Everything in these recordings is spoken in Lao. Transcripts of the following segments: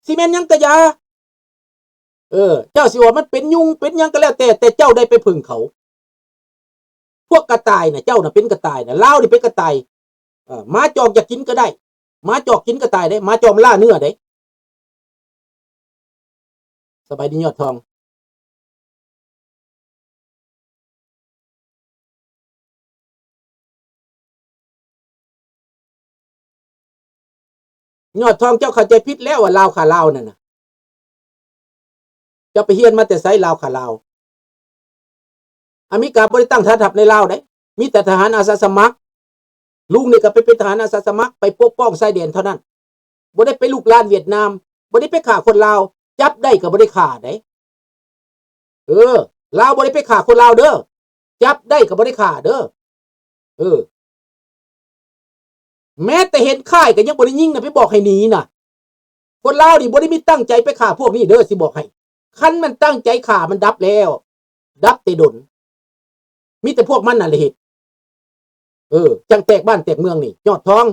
ຊິແມ່ນຫຍັງກະຢ່າ ເອີ ເຈົ້າຊິວ່າມັນເປັນຍຸງເປັນຫຍັງກະແລ້ວແຕ່ ແຕ່ເຈົ້າໄດ້ໄປເພິ່ງເຂົາ. ພວກກະຕ່າຍນະ ເຈົ້ານະເປັນກະຕ່າຍນະ ລາວນີ້ເປັນກະຕ່າຍ ເອີ ໝາຈອກຢາກກິນກະໄດ້ ໝາຈອກກິນກະຕ່າຍເດ້ ໝາຈອກມັນລ່າເນື້ອເດ້. ສະບາຍດີຍອດທອງ. ຍອດທອງ ເຈົ້າເຂົ້າໃຈຜິດແລ້ວວ່າລາວຂ້າລາວນັ້ນນະ. ເຈົ້າໄປຮຽນມາແຕ່ໃສລາວຂ້າລາວ? ອາເມລິກາບໍ່ໄດ້ຕັ້ງຖານທັບໃນລາວເດ້ ມີແຕ່ທະຫານອາສາສະໝັກ. ລຸງນີ້ກະໄປເປັນທະຫານອາສາສະໝັກ ໄປປົກປ້ອງຊາຍແດນເທົ່ານັ້ນ ບໍ່ໄດ້ໄປລຸກລານຫວຽດນາມ ບໍ່ໄດ້ໄປຂ້າຄົນລາວ ຈັບໄດ້ກະບໍ່ໄດ້ຂ້າເດ້. ເອີ ລາວບໍ່ໄດ້ໄປຂ້າຄົນລາວເດີ ຈັບໄດ້ກະບໍ່ໄດ້ຂ້າເດີ. ເອີ ແມ້ແຕ່ເຫັນຄ້າຍກະຍັງບໍ່ໄດ້ຍິງນະ ໄປບອກໃຫ້ໜີນະ. ຄົນລາວນີ້ບໍ່ໄດ້ມີຕັ້ງໃຈໄປຂ້າພວກນີ້ເດີ ຊິບອກໃຫ້ ຄັນມັນຕັ້ງໃຈຂ້າມັນດັບແລ້ວ ດັບແຕ່ດົນ ມີແຕ່ພວກມັນນັ້ນແຫຼະເຮັດ ເອີ ຈັ່ງແຕກບ້ານແຕກເມືອງນີ້ ຍອດທອງ.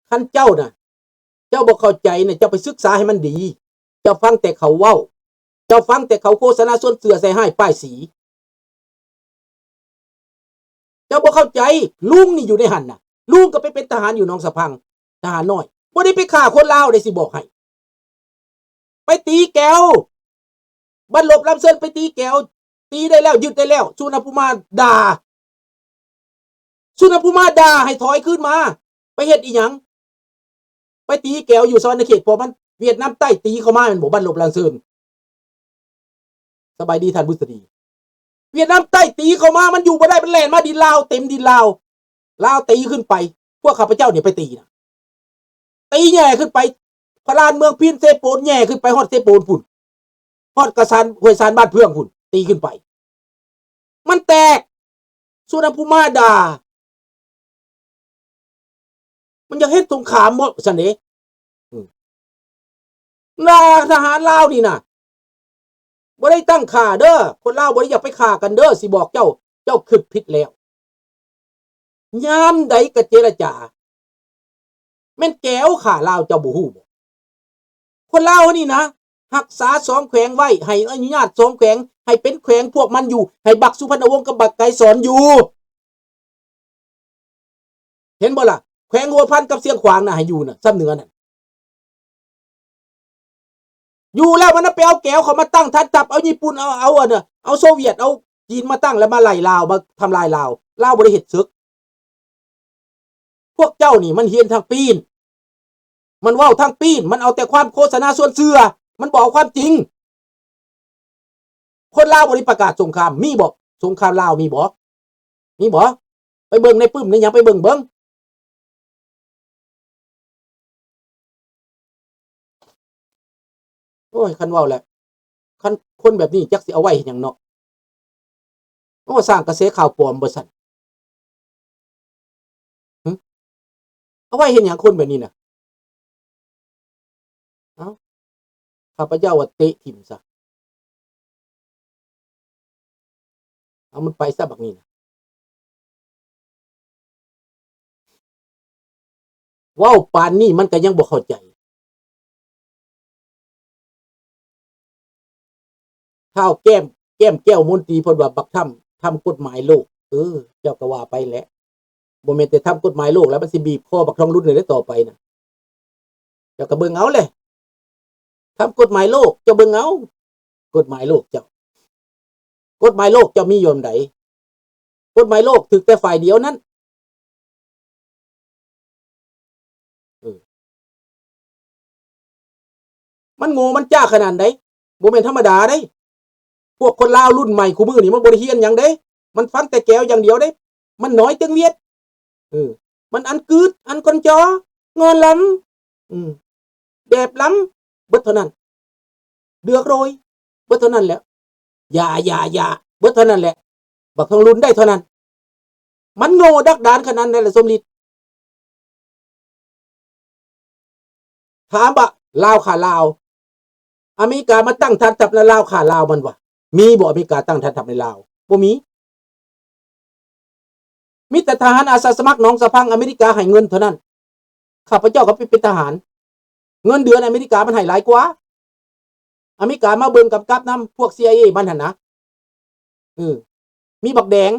ຄັນເຈົ້ານະ ເຈົ້າບໍ່ເຂົ້າໃຈນະ ເຈົ້າໄປສຶກສາໃຫ້ມັນດີ ເຈົ້າຟັງແຕ່ເຂົາເວົ້າ ເຈົ້າຟັງແຕ່ເຂົາໂຄສະນາຊວນເຊື່ອໃສ່ຮ້າຍປ້າຍສີ. ເຈົ້າບໍ່ເຂົ້າໃຈ ລຸງນີ້ຢູ່ໃນຫັ້ນນະ ລຸງກະໄປເປັນທະຫານຢູ່ໜອງສະພັງ ທະຫານນ້ອຍ ບໍ່ໄດ້ໄປຂ້າຄົນລາວເດ້ ຊິບອກໃຫ້ ໄປຕີແກວ ບັນລົບລຳເຊີນໄປຕີແກວ ຕີໄດ້ແລ້ວ ຍຶດໄດ້ແລ້ວ ສຸວັນນະພູມາດ່າ ສຸວັນນະພູມາດ່າໃຫ້ຖອຍຄືນມາ ໄປເຮັດອີ່ຫຍັງ? ໄປຕີແກວຢູ່ສະຫວັນນະເຂດ ເພາະມັນຫວຽດນາມໃຕ້ຕີເຂົ້າມາແມ່ນບໍ່ ບັນລົບລຳເຊີນ? ສະບາຍດີທ່ານບຸດສະດີ. ຫວຽດນາມໃຕ້ຕີເຂົ້າມາ ມັນຢູ່ບໍ່ໄດ້ ມັນແລ່ນມາດິນລາວ ເຕັມດິນລາວ ລາວຕີຂຶ້ນໄປ ພວກຂ້າພະເຈົ້ານີ້ໄປຕີນະ ຕີແຫຍ່ຂຶ້ນໄປ ພະລານເມືອງພີນ ເຊໂປນ ແຫຍ່ຂຶ້ນໄປຮອດເຊໂປນພຸ້ນ ຮອດກະສານ ຫ້ວຍຊານ ບ້ານເພື່ອງພຸ້ນ ຕີຂຶ້ນໄປ ມັນແຕກ ສຸວັນນະພູມາດ່າ ມັນຢາກເຮັດສົງຄາມບໍ່ຊັ້ນເດ ອືມ ລາ ທະຫານລາວນີ້ນະ ບໍ່ໄດ້ຕັ້ງຂ້າເດີ ຄົນລາວບໍ່ໄດ້ຢາກໄປຂ້າກັນເດີ ຊິບອກເຈົ້າ ເຈົ້າຄິດຜິດແລ້ວ ຍາມໃດກະເຈລະຈາ ແມ່ນແກວຂ້າລາວ ເຈົ້າບໍ່ຮູ້ບໍ່? ຄົນລາວເຮົານີ້ນະ ຮັກສາສອງແຂວງໄວ້ ໃຫ້ອະນຸຍາດສອງແຂວງ ໃຫ້ເປັນແຂວງພວກມັນຢູ່ ໃຫ້ບັກສຸພັນນະວົງກັບບັກໄກສອນຢູ່ ເຫັນບໍ່ລະ? ແຂວງຫົວພັນກັບຊຽງຂວາງນະ ໃຫ້ຢູ່ນະ ຊຳເໜືອນັ້ນ ຢູ່ແລ້ວມັນນະໄປເອົາແກວເຂົ້າມາຕັ້ງຖານທັບ ເອົາຍີ່ປຸ່ນ ເອົາ ເອົາອັນນະ ເອົາໂຊວຽດ ເອົາຈີນມາຕັ້ງ ແລ້ວມາໄລ່ລາວ ມາທຳລາຍລາວ ລາວບໍ່ໄດ້ເຮັດເສິກ. ພວກເຈົ້ານີ້ມັນຮຽນທາງປີ້ນ ມັນເວົ້າທາງປີ້ນ ມັນເອົາແຕ່ຄວາມໂຄສະນາຊວນເຊື່ອ ມັນບໍ່ເອົາຄວາມຈິງ. ຄົນລາວບໍ່ໄດ້ປະກາດສົງຄາມ ມີບໍ່? ສົງຄາມລາວມີບໍ່? ມີບໍ່? ໄປເບິ່ງໃນປຶ້ມໃນຫຍັງ ໄປເບິ່ງເບິ່ງ. ໂອ້ຍ ຄັນເວົ້າແຫຼະ ຄັນຄົນແບບນີ້ຈັກຊິເອົາໄວ້ເຮັດຫຍັງເນາະ. ໂອ້ ສ້າງກະແສຂ່າວປອມບໍ່ຊັ້ນ ຫຶ? ເອົາໄວ້ເຮັດຫຍັງຄົນແບບນີ້ນະ? ເອົ້າ ຂ້າພະເຈົ້າວ່າເຕະຖິ້ມຊະ ເອົາມັນໄປຊະບັກນີ້ນະ. ເວົ້າປານນີ້ມັນກະຍັງບໍ່ເຂົ້າໃຈ. ທ້າວແກ້ມ ແກ້ມແກ້ວມົນຕີເພິ່ນວ່າບັກທຳ ທຳກົດໝາຍໂລກ. ເອີ ເຈົ້າກະວ່າໄປແຫຼະ ບໍ່ແມ່ນແຕ່ທຳກົດໝາຍໂລກແລ້ວ ມັນຊິບີບຄໍບັກທອງລຸນນີ້ແຫຼະຕໍ່ໄປນະ. ເຈົ້າກະເບິ່ງເອົາແຫຼະ ທຳກົດໝາຍໂລກ ເຈົ້າເບິ່ງເອົາ ກົດໝາຍໂລກເຈົ້າ ກົດໝາຍໂລກເຈົ້າມີຢູ່ອັນໃດ? ກົດໝາຍໂລກຖືກແຕ່ຝ່າຍດຽວນັ້ນ. ເອີ ມັນໂງ່ມັນຈ້າຂະໜາດໃດ? ບໍ່ແມ່ນທຳມະດາເດ້. ພວກຄົນລາວລຸ້ນໃໝ່ຄູ່ມື້ນີ້ມັນບໍ່ໄດ້ຮຽນຫຍັງເດ້ ມັນຟັງແຕ່ແກວຢ່າງດຽວເດ້ ມັນໜອຍເຕັງວຽດ ເອີ ມັນອັນກືດ ອັນກອນຈໍ ງອນລຳ ອືມ ແດບລຳ ເບິດເທົ່ານັ້ນ ເດືອກໂຣຍ ເບິດເທົ່ານັ້ນແຫຼະ ຢ່າ ຢ່າ ຢ່າ ເບິດເທົ່ານັ້ນແຫຼະ ບັກທອງລຸນໄດ້ເທົ່ານັ້ນ. ມັນໂງ່ດັກດານຂະໜາດນັ້ນແຫຼະ ສົມລິດ. ຖາມວ່າລາວຂ້າລາວ ອາເມລິກາມາຕັ້ງຖານທັບນະ ລາວຂ້າລາວ ມັນວ່າ ມີບໍ່? ອາເມລິກາຕັ້ງຖານທັບໃນລາວ ບໍ່ມີ. ມີແຕ່ທະຫານອາສາສະໝັກໜອງສະພັງ ອາເມລິກາໃຫ້ເງິນເທົ່ານັ້ນ. ຂ້າພະເຈົ້າກະໄປເປັນທະຫານ ເງິນເດືອນອາເມລິກາມັນໃຫ້ຫຼາຍກວ່າ. ອາເມລິກາມາເບິ່ງກຳກັບນຳພວກ CIA ມັນຫັ້ນນະ. ເອີ ມີບັກແດງ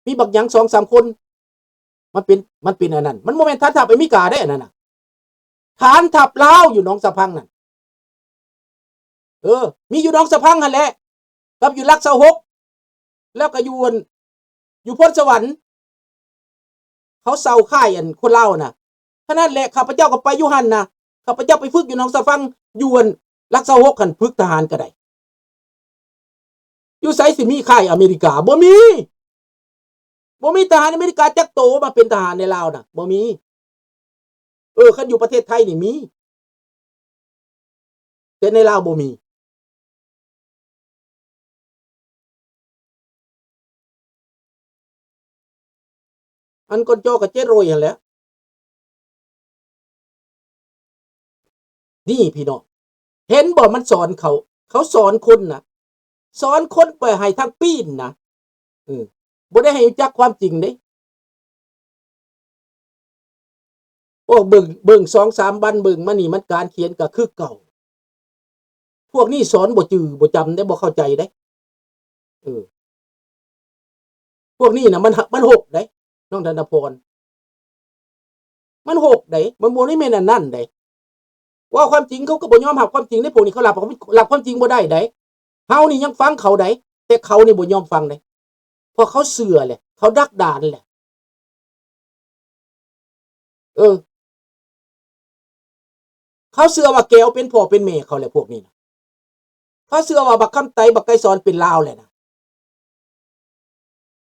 ມີບັກຫຍັງສອງສາມຄົນ. ມັນເປັນ ມັນເປັນອັນນັ້ນ. ມັນບໍ່ແມ່ນຖານທັບອາເມລິກາເດ້ ອັນນັ້ນນະ. ຖານທັບລາວຢູ່ໜອງສະພັງນັ້ນ. ເອີ ມີຢູ່ໜອງສະພັງຫັ້ນແຫຼະ ກັບຢູ່ຫຼັກຊາວຫົກ ແລ້ວກໍຢູ່ອັນ ຢູ່ໂພນສະຫວັນ ເຂົາເຊົ່າຄ້າຍອັນຄົນລາວນະ. ຂະນັ້ນແຫຼະ ຂ້າພະເຈົ້າກໍໄປຢູ່ຫັ້ນນະ. ຂ້າພະເຈົ້າໄປຝຶກຢູ່ໜອງສະພັງ ຢູ່ອັນຫຼັກຊາວຫົກຫັ້ນ ຝຶກທະຫານກໍໄດ້. ຢູ່ໃສຊິມີຄ້າຍອາເມລິກາ? ບໍ່ມີ ບໍ່ມີທະຫານອາເມລິກາຈັກໂຕມາເປັນທະຫານໃນລາວນະ ບໍ່ມີ. ເອີ ຄັນຢູ່ປະເທດໄທນີ້ມີ ແຕ່ໃນລາວບໍ່ມີ. ອັນກ່ອນຈໍກໍເຈັດຮ້ອຍຫັ້ນແຫຼະ. ນີ້ພີ່ນ້ອງ ເຫັນບໍ່ ມັນສອນເຂົາ ເຂົາສອນຄົນນະ ສອນຄົນໄປໃຫ້ທາງປີ້ນນະ. ເອີ ບໍ່ໄດ້ໃຫ້ຮູ້ຈັກຄວາມຈິງເດ້. ໂອ້ ເບິ່ງ ເບິ່ງສອງສາມວັນ ເບິ່ງມານີ້ ມັນການຂຽນກໍຄືເກົ່າ. ພວກນີ້ສອນບໍ່ຈື່ບໍ່ຈຳເດ້ ບໍ່ເຂົ້າໃຈເດ້. ເອີ ພວກນີ້ນະ ມັນ ມັນຫົກເດ້ ນ້ອງທະນະພອນ. ມັນຫົກເດ້ ມັນບໍ່ໄດ້ແມ່ນອັນນັ້ນເດ້. ເວົ້າຄວາມຈິງ ເຂົາກໍບໍ່ຍອມຮັບຄວາມຈິງເດ້. ພວກນີ້ເຂົາຮັບ ຮັບຄວາມຈິງບໍ່ໄດ້ເດ້. ເຮົານີ້ຍັງຟັງເຂົາໄດ້ ແຕ່ເຂົານີ້ບໍ່ຍອມຟັງເດ້ ເພາະເຂົາເຊື່ອແຫຼະ ເຂົາດັກດານແຫຼະ. ເອີ ເຂົາເຊື່ອວ່າແກວເປັນພໍ່ເປັນແມ່ເຂົາແຫຼະ ພວກນີ້ນະ. ເຂົາເຊື່ອວ່າບັກຄຳໄຕ ບັກໄກສອນເປັນລາວແຫຼະນະ.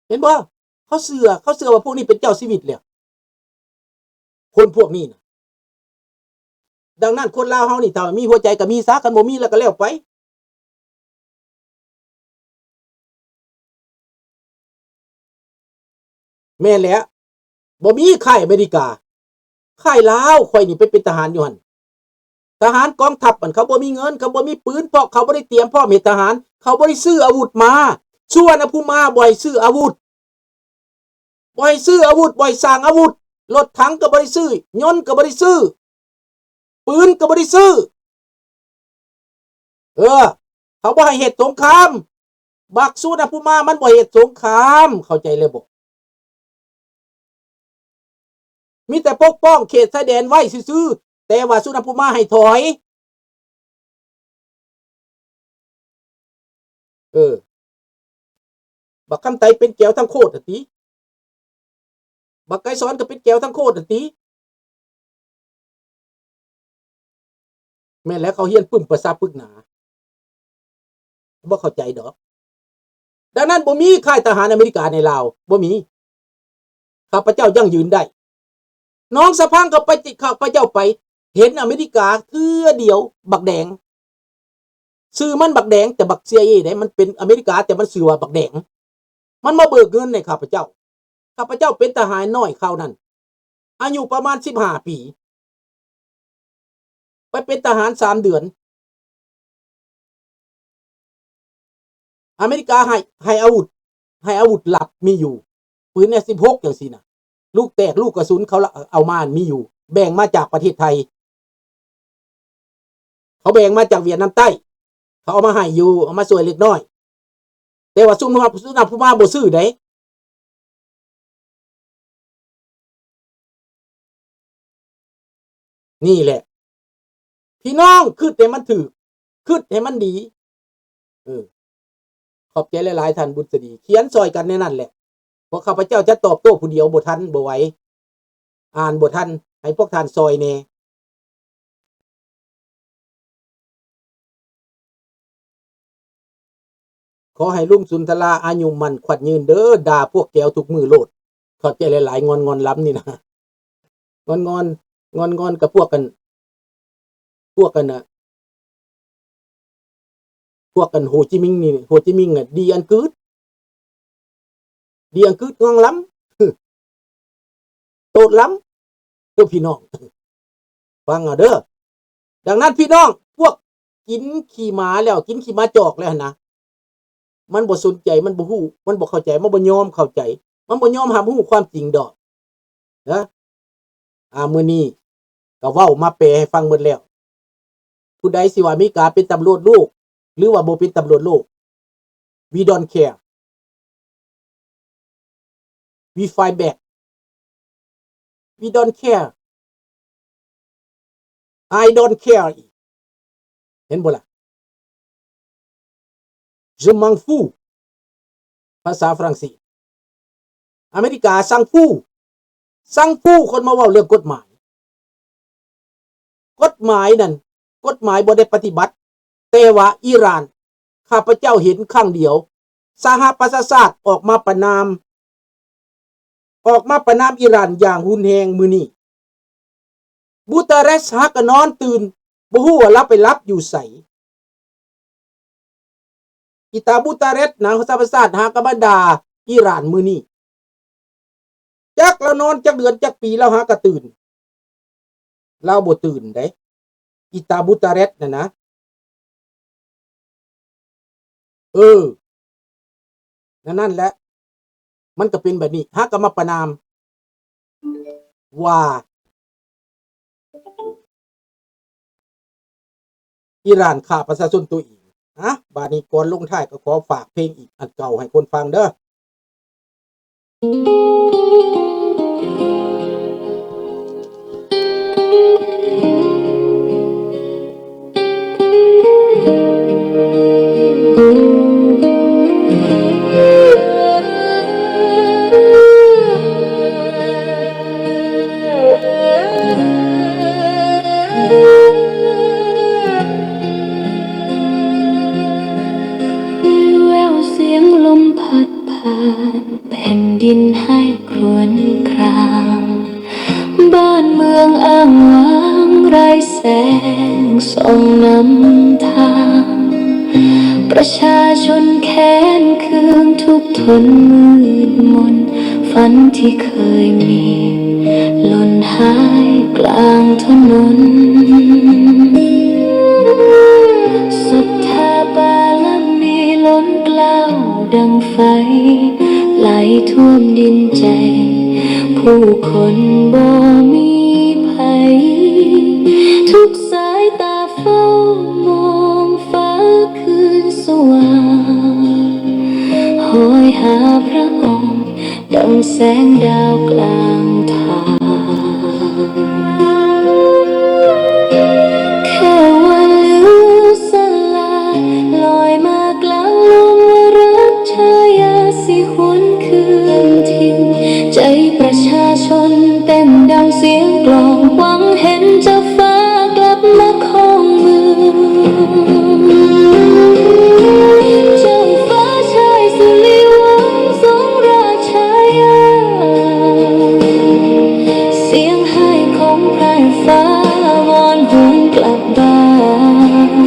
ເຫັນບໍ່? ເຂົາເຊື່ອ ເຂົາເຊື່ອວ່າພວກນີ້ເປັນເຈົ້າຊີວິດແລ້ວ ຄົນພວກນີ້ນະ. ດັ່ງນັ້ນ ຄົນລາວເຮົານີ້ ຖ້າມີຫົວໃຈກໍມີຊະ ຄັນບໍ່ມີແລ້ວກໍແລ້ວໄປ. ແມ່ນແຫຼະ ບໍ່ມີຄ້າຍອາເມລິກາ ຄ້າຍລາວ. ຂ້ອຍນີ້ໄປເປັນທະຫານຢູ່ຫັ້ນ ທະຫານກອງທັບຫັ້ນ ເຂົາບໍ່ມີເງິນ ເຂົາບໍ່ມີປືນ ເພາະເຂົາບໍ່ໄດ້ຕຽມພ້ອມເຮັດທະຫານ ເຂົາບໍ່ໄດ້ຊື້ອາວຸດມາ. ສຸວັນນະພູມາບໍ່ໃຫ້ຊື້ອາວຸດ ບໍ່ໃຫ້ຊື້ອາວຸດ ບໍ່ໃຫ້ສ້າງອາວຸດ ລົດຖັງກໍບໍ່ໄດ້ຊື້ ຍົນກໍບໍ່ໄດ້ຊື້ ປືນກໍບໍ່ໄດ້ຊື້. ເອີ ເຂົາບໍ່ໃຫ້ເຮັດສົງຄາມ ບັກສຸວັນນະພູມາມັນບໍ່ເຮັດສົງຄາມ ເຂົ້າໃຈແລ້ວບໍ່? ມີແຕ່ປົກປ້ອງເຂດຊາຍແດນໄວ້ຊື່ໆ ແຕ່ວ່າສຸວັນນະພູມາໃຫ້ຖອຍ. ເອີ ບັກຄຳໄຕເປັນແກວທັງໂຄດຫັ້ນຕິ ບັກໄກສອນກໍເປັນແກວທັງໂຄດຫັ້ນຕິ. ແມ່ນແລ້ວ ເຂົາຮຽນປຶ້ມປະຊາປຶກໜາ ບໍ່ເຂົ້າໃຈດອກ. ດັ່ງນັ້ນ ບໍ່ມີຄ້າຍທະຫານອາເມລິກາໃນລາວ ບໍ່ມີ. ຂ້າພະເຈົ້າຢັ້ງຢືນໄດ້. ໜອງສະພັງ ຂ້າພະເຈົ້າໄປເຫັນອາເມລິກາເທື່ອດຽວ ບັກແດງ ຊື່ມັນບັກແດງ ແຕ່ບັກ CIA ເດ້ ມັນເປັນອາເມລິກາ ແຕ່ມັນຊື່ວ່າບັກແດງ ມັນມາເບີກເງິນໃຫ້ຂ້າພະເຈົ້າ. ຂ້າພະເຈົ້າເປັນທະຫານນ້ອຍຄາວນັ້ນ ອາຍຸປະມານສິບຫ້າປີ ໄປເປັນທະຫານສາມເດືອນ. ອາເມລິກາໃຫ້ ໃຫ້ອາວຸດ ໃຫ້ອາວຸດລັບມີຢູ່ ປືນເອັມສິບຫົກຈັ່ງຊີ້ນະ ລູກແຕກ ລູກກະສຸນ ເຂົາເອົາມາມີຢູ່ ແບ່ງມາຈາກປະເທດໄທ ເຂົາແບ່ງມາຈາກຫວຽດນາມໃຕ້ ເຂົາເອົາມາໃຫ້ຢູ່ ເອົາມາຊ່ວຍເລັກນ້ອຍ ແຕ່ວ່າຊຸມ ຊຸມນຳຜູ້ມາບໍ່ຊື້ໃດ. ນີ້ແຫຼະ ພີ່ນ້ອງ ຄິດໃຫ້ມັນຖືກ ຄິດໃຫ້ມັນດີ. ເອີ ຂອບໃຈຫຼາຍໆ ທ່ານບຸດສະດີ ຂຽນຊ່ອຍກັນແນວນັ້ນແຫຼະ ເພາະຂ້າພະເຈົ້າຈະຕອບໂຕ້ຜູ້ດຽວບໍ່ທັນ ບໍ່ໄຫວ ອ່ານບໍ່ທັນ ໃຫ້ພວກທ່ານຊ່ອຍແດ່. ຂໍໃຫ້ລຸງສຸນທະລາອາຍຸໝັ້ນຂວັນຍືນເດີ ດ່າພວກແກວທຸກມື້ໂລດ. ຂອບໃຈຫຼາຍໆ ງອນໆ ລຳນີ້ນະ ງອນໆ ງອນໆ ກັບພວກກັນ ພວກກັນນະ ພວກກັນໂຮຈິມິງນີ້ ໂຮຈິມິງນະ ດີອັນກືດ ດີອັນກືດງອງລຳ ໂຕດລຳ ເດີພີ່ນ້ອງ ຟັງເອົາເດີ. ດັ່ງນັ້ນພີ່ນ້ອງ ພວກກິນຂີ້ໝາແລ້ວ ກິນຂີ້ໝາຈອກແລ້ວຫັ້ນນະ ມັນບໍ່ສົນໃຈ ມັນບໍ່ຮູ້ ມັນບໍ່ເຂົ້າໃຈ ມັນບໍ່ຍອມເຂົ້າໃຈ ມັນບໍ່ຍອມຮັບຮູ້ຄວາມຈິງດອກນະ. ອ່າ ມື້ນີ້ກໍເວົ້າມາແປໃຫ້ຟັງໝົດແລ້ວ ຜູ້ໃດຊິວ່າອາເມລິກາເປັນຕຳຫຼວດໂລກ ຫຼືວ່າບໍ່ເປັນຕຳຫຼວດໂລກ we don't care, we fight back, we don't care, I don't care ອີກ ເຫັນບໍ່ລະ? Je m'en fous ພາສາຝຣັ່ງເສດ. ອາເມລິກາ s'en fout, s'en fout ຄົນມາເວົ້າເລື່ອງກົດໝາຍ. ກົດໝາຍນັ້ນ ກົດໝາຍບໍ່ໄດ້ປະຕິບັດ, ແຕ່ວ່າອີຣານ ຂ້າພະເຈົ້າເຫັນຄັ້ງດຽວ ສະຫະປະຊາຊາດອອກມາປະນາມ ອອກມາປະນາມອີຣານຢ່າງຮຸນແຮງມື້ນີ້. ບູຕາເຣສຫາກະນອນຕື່ນ ບໍ່ຮູ້ວ່າລາວໄປຫຼັບຢູ່ໃສ. ອີຕາບູຕາເຣສນະ ສະຫະປະຊາຊາດຫາກະມາດ່າອີຣານມື້ນີ້. ຈັກລາວນອນຈັກເດືອນຈັກປີ ລາວຫາກະຕື່ນ. ລາວບໍ່ຕື່ນເດ້ ອີຕາບູຕາເຣສນັ້ນນະ. ເອີ ນັ້ນ ນັ້ນແຫຼະ ມັນກະເປັນແບບນີ້ ຫາກະມາປະນາມວ່າ ອີຣານຂ້າປະຊາຊົນໂຕເອງ. ອະ ບາດນີ້ກ່ອນລົງທ້າຍກໍຂໍຝາກເພງອີກອັນເກົ່າໃຫ້ຄົນຟັງເດີ້. ແວວສຽງລົມພັດຜ່ານ ແຜ່ນດິນໃຫ້ຄຣວນຄຣາງ ບ້ານເມືອງອ້າງວ້າງໄຮ້ແສງສ່ອງນຳທາງ ປະຊາຊົນແຄ້ນເຄືອງທຸກທົນມືດມົນ ຝັນທີ່ເຄີຍມີຫຼົ່ນຫາຍກລາງຖະໜົນ ສັດທາບາລະມີລົ້ນເກົ້າດັ່ງໄຟ ໄຫຼຖ້ວມດິນໃຈ ຜູ້ຄົນບໍ່ມີໄພ ທຸກສາຍຕາເຝົ້າມອງຟ້າຄືນສວ່າງ ຫອຍຫາພະອົງ ດັ່ງແສງດາວກລາງທາງ ແຄ່ວ່າເຫຼືອສະຫຼາຍ ລອຍມາກລາງໂລກວ່າລັດຊາຍາ ຊິຫວນຄືນຖິ່ນ ໃຈປະຊາຊົນເຕັ້ນດັ່ງສຽງກລອງ ຫວັງເຫັນເຈົ້າຟ້າ ກັບມາຄອງເມືອງ ເຈົ້າຟ້າຊາຍສຸລິວົງ ຊົງຣາຊາຍາ ສຽງໄຫ້ຂອງພຣາຍຟ້າ ວອນຫວນກລັບບ້ານ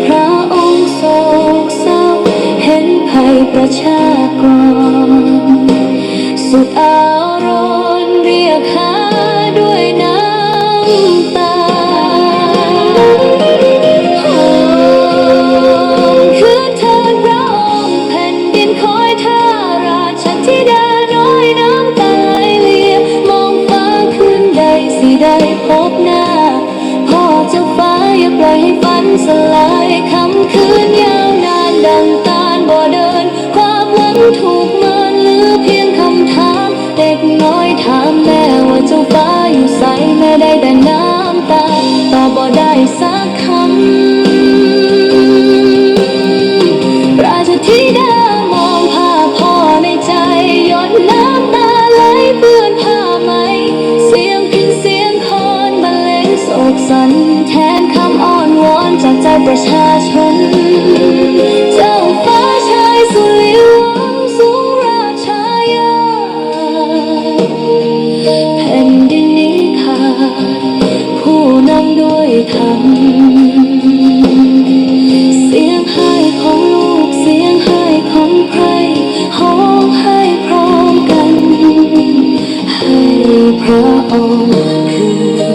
ພຣະອົງໂສກເສົ້າ ເຫັນໄພປະຊາກອນ ສຸດອາວ ຮ້ອນຮຽກຫາດ້ວຍນ້ຳຕາ ຮ້ອງຄືນເທີ້ນພຣະອົງ ແຜ່ນດິນຄອຍທ່າ ຣາຊະທິດານ້ອຍນ້ຳຕາໄຫຼເລຍ ມອງຟ້າຄືນໃດຊິໄດ້ພົບໜ້າ ພໍ່ເຈົ້າຟ້າ ຢ່າປ່ອຍໃຫ້ຝັນສະຫຼາຍ ຄ່ຳຄືນຍາວນານດັ່ງຕານບໍ່ເດີນ ຄວາມຫວັງຖືກເມີນ ເຫຼືອພຽງຄຳຖາມ ເດັກນ້ອຍຖາມແມ່ວ່າເຈົ້າຟ້າຢູ່ໃສ ແມ່ໄດ້ແຕ່ນ້ຳຕາ ຕອບບໍ່ໄດ້ສັກຄຳ ລາຊະທິດາມອງພາພໍ່ໃນໃຈ ຢົດນ້ຳຕາໄຫຼເປື້ອນຜ້າໄໝ ສຽງພິນສຽງຄອນບັນເລງໂສກສັນ ແທນຄຳອ້ອນວອນຈາກໃຈປະຊາຊົນ ເຈົ້າຟ້າຊາຍສຸລິວົງ ຊົງຣາຊາຍາ ແຜ່ນດິນນີ້ຂາດຜູ້ນຳດ້ວຍທຳ ສຽງໄຫ້ຂອງລູກ ສຽງໄຫ້ຂອງໃຜ ຮ້ອງໄຫ້ພ້ອມກັນ ໃຫ້ພຣະອົງຄືນ